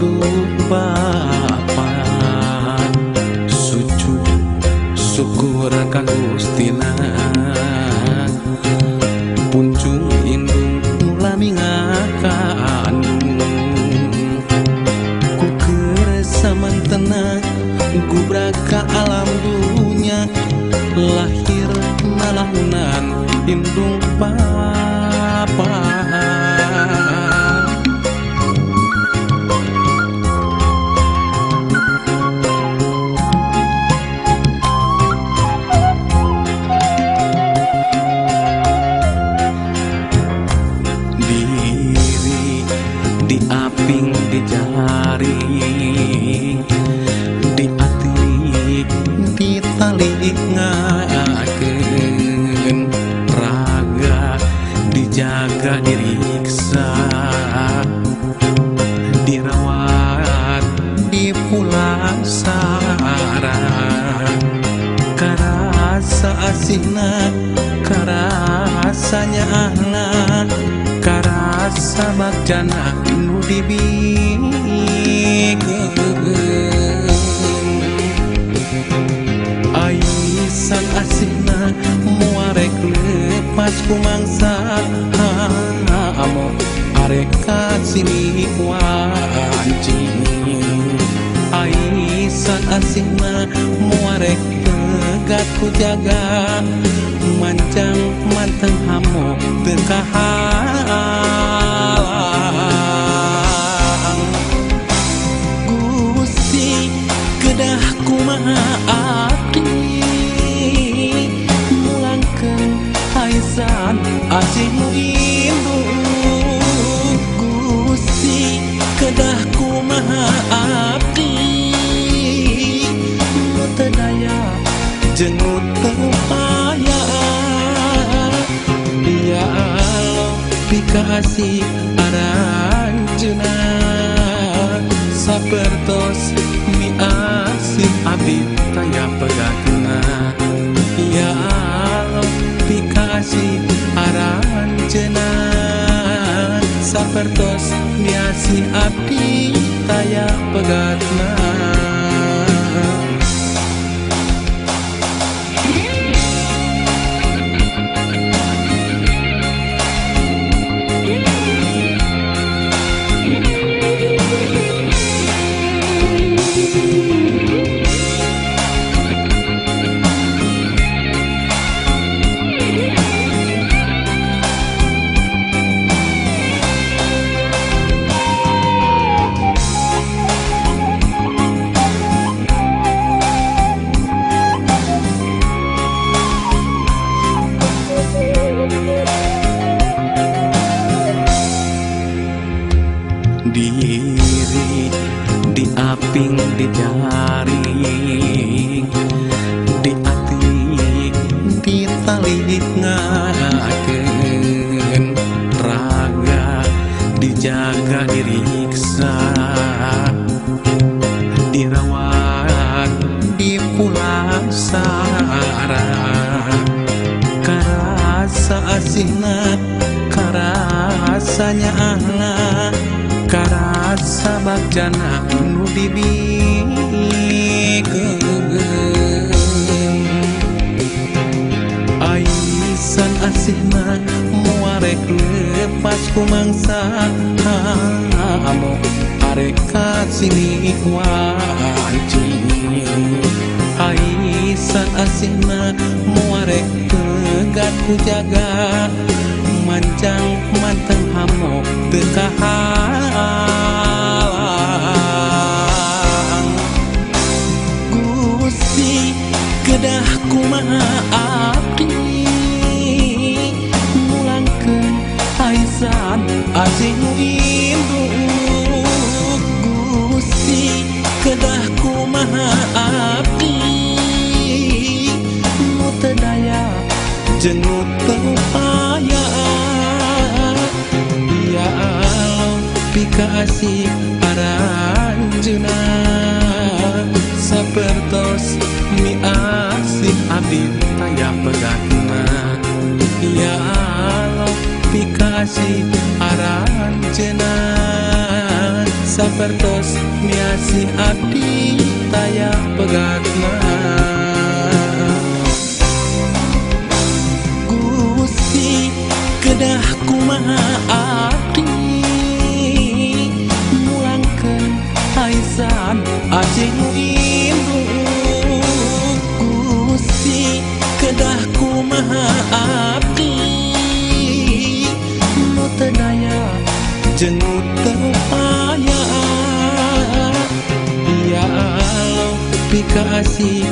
indung bapa sujud syukur ka Gustina puncung indung lami ngakandung ku keur samantena gubrak ka alam dunya lahir nalahunan indung bapa. Diri diaping dijari di ati ditali ngakeun raga dijaga diriksa dirawat dipulasara karasa asihna karasanya ahna karasa bagjana nu dibikeun aisan asihna muarek lepas ku mangsa amo arek kasini wanci aisan asihna muarek tegat ku jaga mancang manteng hamo teu kahalang Gusti kedah kumaha abdi mulangkeun aisan asih nu indung Gusti kedah kumaha abdi nu teu daya jeung nu teu upaya ya Allah pikasih aranjeunna sapertos miasih abdi taya pegatna ya Allah pikasih aranjeunna sapertos miasih abdi taya pegatna. Diri diaping dijari di ati ditali ngakeun raga dijaga diriksa dirawat dipulasara karasa asihna karasanya ahna karasa bagjana nu dibikeun aisan asihna muarek lepas ku mangsa amo arek kasini wanci aisan asihna muarek tegat ku jaga mancang manteng hamo teu kahalang Gusti kedah kumaha abdi mulangkeun aisan asih nu indung Gusti kedah kumaha abdi nu teu daya jeung nu teu upaya ya Allah pikasih aranjeunna sapertos miasih abdi taya pegatna ya Allah pikasih aranjeunna Sapertos miasih abdi taya pegatna. Gusti kedah kumaha abdi mulangkeun aisan acing nu indung. Gusti kedah kumaha abdi nu teu daya jeung nu teu paya. Ya Allah pikaasih